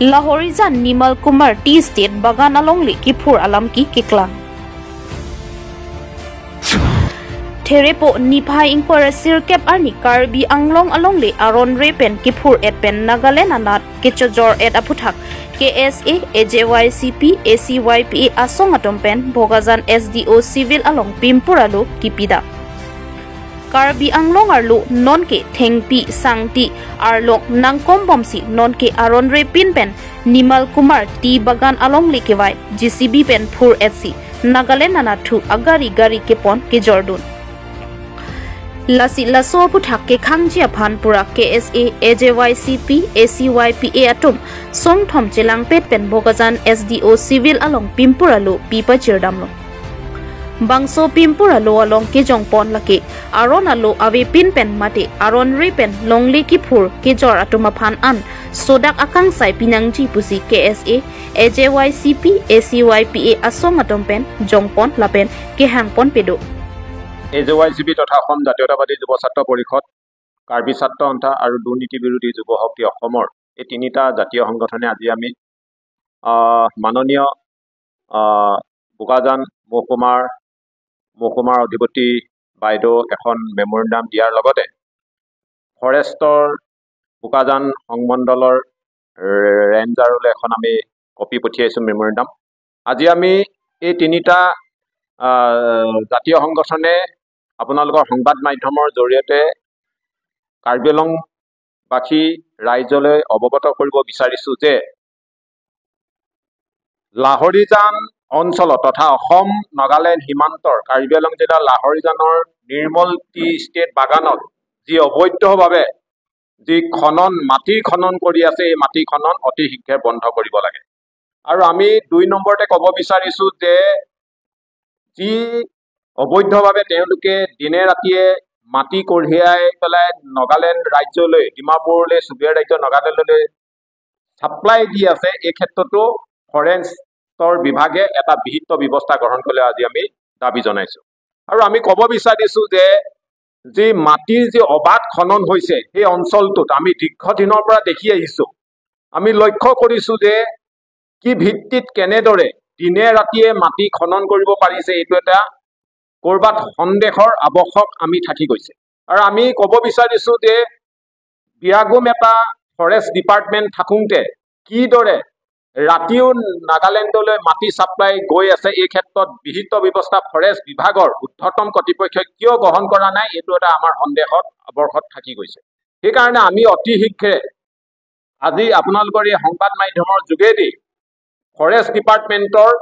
Lahorijan Nimal Kumar Tea State Bagan along le Kiphur alam ki kiklang. Therepo Niphai Inquiry Sirkep arni Karbi Anglong along le Aron Repen Kiphur et pen Nagaland anat Kichojor et aputhak KSA AJYCP ACYPA asong atom pen Bogajan SDO Civil along Pimpuralo Kipida. Karbi Anglong arlo non ke Thengpi Sangti arlo Nangkom Bomsi non ke Aron Repin pen Nimal Kumar Tea Bagan along le kewai GCB pen Phur SC Nagaland anathu agari gari ke pon ke jordun. Lasi laso puthak ke khangji phan pura KSA AJYCP ACYPA atum song thom chelang pet pen Bogajan SDO Civil along Pimpuralo pipa chirdamlo. Bangso Pimpuralo along ke jongpon lake Aron alo ave pin pen mate Aron re pen longli ki phur ke jor atuma phan an sodak akang sai pinangji pusi KSA AJYCP ACYPA asong atom pen jongpon lapen ke hangpon pedo. AJYCP তথা অসম জাতীয়তাবাদী যুৱ ছাত্ৰ পৰিষদ, কাৰ্বি ছাত্ৰ সন্থা আৰু দুৰ্নীতি বিৰোধী যুৱ শক্তি অসমৰ এই তিনিটা জাতীয় সংগঠনে আজি আমি মাননীয় বোকাজান মহকুমাৰ অধিপতি বাইদেউ এখন মেমৰেণ্ডাম দিয়াৰ লগতে ফৰেষ্টৰ বোকাজান সংমণ্ডলৰ ৰেঞ্জাৰলৈ এখন আমি কপি পঠিয়াইছোঁ মেমৰেণ্ডাম। আজি আমি এই তিনিটা জাতীয় সংগঠনে আপোনালোকৰ সংবাদ মাধ্যমৰ জৰিয়তে কাৰ্বি আংলংবাসী ৰাইজলৈ অৱগত কৰিব বিচাৰিছোঁ যে লাহৰিজান অঞ্চলত তথা অসম নাগালেণ্ড সীমান্তৰ কাৰ্বি আংলং জিলাৰ লাহৰিজানৰ নিৰ্মল টি ষ্টেট বাগানত যি অবৈধভাৱে যি খনন মাটিৰ খনন কৰি আছে, এই মাটি খনন অতি শীঘ্ৰে বন্ধ কৰিব লাগে। আৰু আমি 2 নম্বৰতে ক'ব বিচাৰিছোঁ যে যি অবৈধভাৱে তেওঁলোকে দিনে ৰাতিয়ে মাটি কঢ়িয়াই পেলাই নাগালেণ্ড ৰাজ্যলৈ, ডিমাপুৰলৈ, চুবুৰীয়া ৰাজ্য নাগালেণ্ডলৈ ছাপ্লাই দি আছে, এই ক্ষেত্ৰতো ফৰেষ্টৰ বিভাগে এটা বিহিত ব্যৱস্থা গ্ৰহণ কৰিবলৈ আজি আমি দাবী জনাইছোঁ। আৰু আমি ক'ব বিচাৰিছোঁ যে যি মাটিৰ যি অবাধ খনন হৈছে সেই অঞ্চলটোত আমি দীৰ্ঘদিনৰ পৰা দেখি আহিছোঁ। আমি লক্ষ্য কৰিছোঁ যে কি ভিত্তিত কেনেদৰে দিনে ৰাতিয়ে মাটি খনন কৰিব পাৰিছে, এইটো এটা ক'ৰবাত সন্দেহৰ আৱশ্যক আমি থাকি গৈছে। আৰু আমি ক'ব বিচাৰিছোঁ যে বিয়াগুম এটা ফৰেষ্ট ডিপাৰ্টমেণ্ট থাকোঁতে কিদৰে ৰাতিও নাগালেণ্ডলৈ মাটি ছাপ্লাই গৈ আছে, এই ক্ষেত্ৰত বিহিত ব্যৱস্থা ফৰেষ্ট বিভাগৰ ঊৰ্ধতম কৰ্তৃপক্ষই কিয় গ্ৰহণ কৰা নাই, এইটো এটা আমাৰ সন্দেহত আৱৰ্ষত থাকি গৈছে। সেইকাৰণে আমি অতি শীঘ্ৰে আজি আপোনালোকৰ এই সংবাদ মাধ্যমৰ যোগেদি ফৰেষ্ট ডিপাৰ্টমেণ্টৰ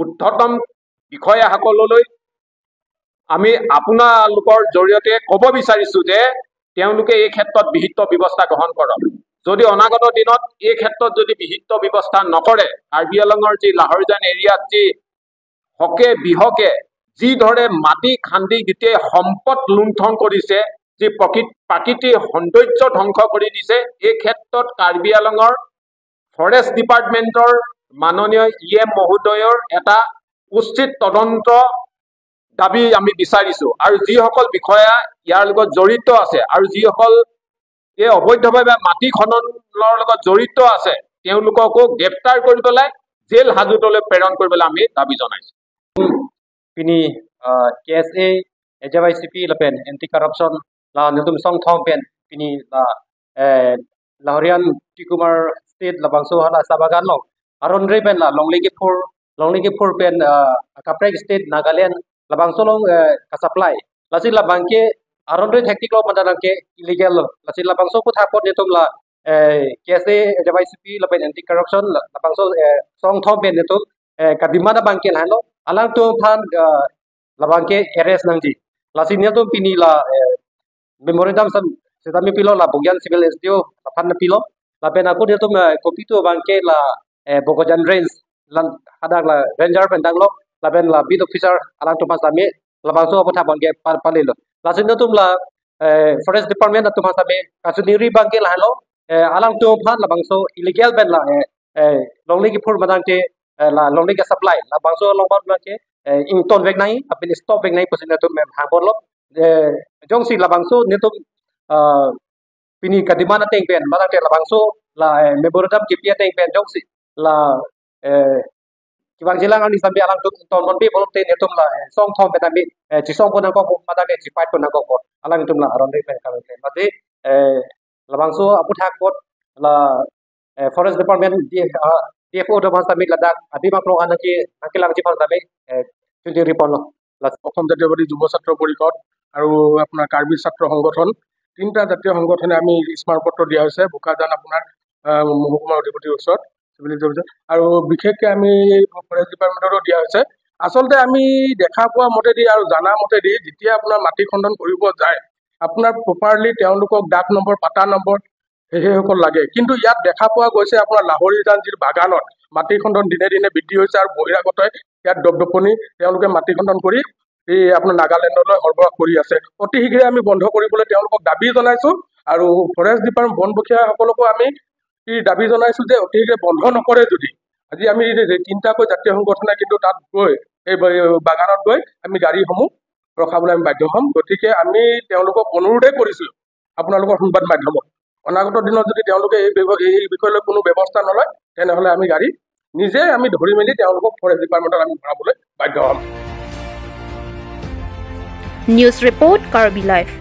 ঊৰ্ধতম বিষয়াসকললৈ আমি আপোনালোকৰ জৰিয়তে ক'ব বিচাৰিছোঁ যে তেওঁলোকে এই ক্ষেত্ৰত বিহিত ব্যৱস্থা গ্ৰহণ কৰক। যদি অনাগত দিনত এই ক্ষেত্ৰত যদি বিহিত ব্যৱস্থা নকৰে, কাৰ্বি আংলঙৰ যি লাহৰিজান এৰিয়াত যি হকে বিহকে যিদৰে মাটি খান্দি গোটেই সম্পদ লুণ্ঠন কৰিছে, যি প্ৰাকৃতিক সৌন্দৰ্য ধ্বংস কৰি দিছে, এই ক্ষেত্ৰত কাৰ্বি আংলঙৰ ফৰেষ্ট ডিপাৰ্টমেণ্টৰ মাননীয় ই এম মহোদয়ৰ এটা উচিত তদন্ত দাবী আমি বিচাৰিছোঁ। আৰু যিসকল বিষয়া ইয়াৰ লগত জড়িত আছে আৰু যিসকল এই অবৈধভাৱে মাটি খননৰ লগত জড়িত আছে, তেওঁলোককো গ্ৰেপ্তাৰ কৰি পেলাই জেল হাজোতলৈ প্ৰেৰণ কৰিবলৈ আমি দাবী জনাইছোঁ। পিনি KSA AJYCP lapen anti corruption la niltum song thong pen pini la Lahorian Tikumar state la bangso hala sabagan long Aron re pen la Longliki phur pen Kaprek state Nagaland la bangso long ka supply lasi la bangke Aron re thektik lo mandanang ke illegal lasi la bangso ko thapot netum la KSA AJYCP la pen anti corruption la bangso song thong pen netum kadimana bangke la lo alang tu phan la bangke arrest nangji lasi netum pini la memorandum sam setami pilo la Bogyan civil SDO la phan na pilo la pen aku netum copy tu bangke la Bogojan range lan hadak la ranger pen danglo la pen la beat officer alang tu pasame la bangso apotha bangke palilo la netum la forest department atu pasame kasuniri bangke la halo alang tu phan la bangso illegal pen la longli ki phur madang ke la longli ka supply la bangso longban bangke ington vek nai apin stop vek nai posina tu mem hangor lo jong si la bangso netum pini kadimana teng pen madang ke la bangso La memorandum ki pia teng pen jong si la kiwang jilang ani sambi alang tum ton mon bi bolom te netum la song thom pen ami chi song pon ko mada me chi pai pon ko alang tum la aron re pen ka pen mate labangso aputhak kot la forest department DFO do bhasa mi Ladakh adi ma pro anaki anki lang chi bhasa mi chunti report lo Assam জাতীয়বাদী যুৱ ছাত্ৰ পৰিষদ আৰু আপোনাৰ কাৰ্বি ছাত্ৰ সংগঠন তিনিটা জাতীয় সংগঠনে আমি স্মাৰকপত্ৰ দিয়া হৈছে বোকাজান আপোনাৰ মহকুমা অধিপতিৰ ওচৰত আৰু বিশেষকৈ আমি ফৰেষ্ট ডিপাৰ্টমেণ্টতো দিয়া হৈছে। আচলতে আমি দেখা পোৱা মতেদি আৰু জানা মতেদি যেতিয়া আপোনাৰ মাটি খণ্ডন কৰিব যায় আপোনাৰ প্ৰপাৰলি তেওঁলোকক ডাক নম্বৰ পাতা নম্বৰ সেইসকল লাগে, কিন্তু ইয়াত দেখা পোৱা গৈছে আপোনাৰ লাহৰীজান যি বাগানত মাটি খণ্ডন দিনে দিনে বৃদ্ধি হৈছে আৰু বহিৰাগতই ইয়াত দপদপনি তেওঁলোকে মাটি খণ্ডন কৰি এই আপোনাৰ নাগালেণ্ডলৈ সৰবৰাহ কৰি আছে। অতি শীঘ্ৰে আমি বন্ধ কৰিবলৈ তেওঁলোকক দাবী জনাইছোঁ আৰু ফৰেষ্ট ডিপাৰ্টমেণ্ট বন বিষয়াসকলকো আমি দাবী জনাইছোঁ যে অতি শীঘ্ৰে বন্ধ নকৰে যদি আজি আমি তিনিটাকৈ জাতীয় সংগঠনে কিন্তু তাত গৈ এই বাগানত গৈ আমি গাড়ীসমূহ ৰখাবলৈ আমি বাধ্য হ'ম। গতিকে আমি তেওঁলোকক অনুৰোধে কৰিছোঁ আপোনালোকৰ সংবাদ মাধ্যমত অনাগত দিনত যদি তেওঁলোকে এই বিষয়লৈ কোনো ব্যৱস্থা নলয় তেনেহ'লে আমি গাড়ী নিজে আমি ধৰি মেলি তেওঁলোকক ফৰেষ্ট ডিপাৰ্টমেণ্টত আমি ভৰাবলৈ বাধ্য হ'ম। News report, Karbi live.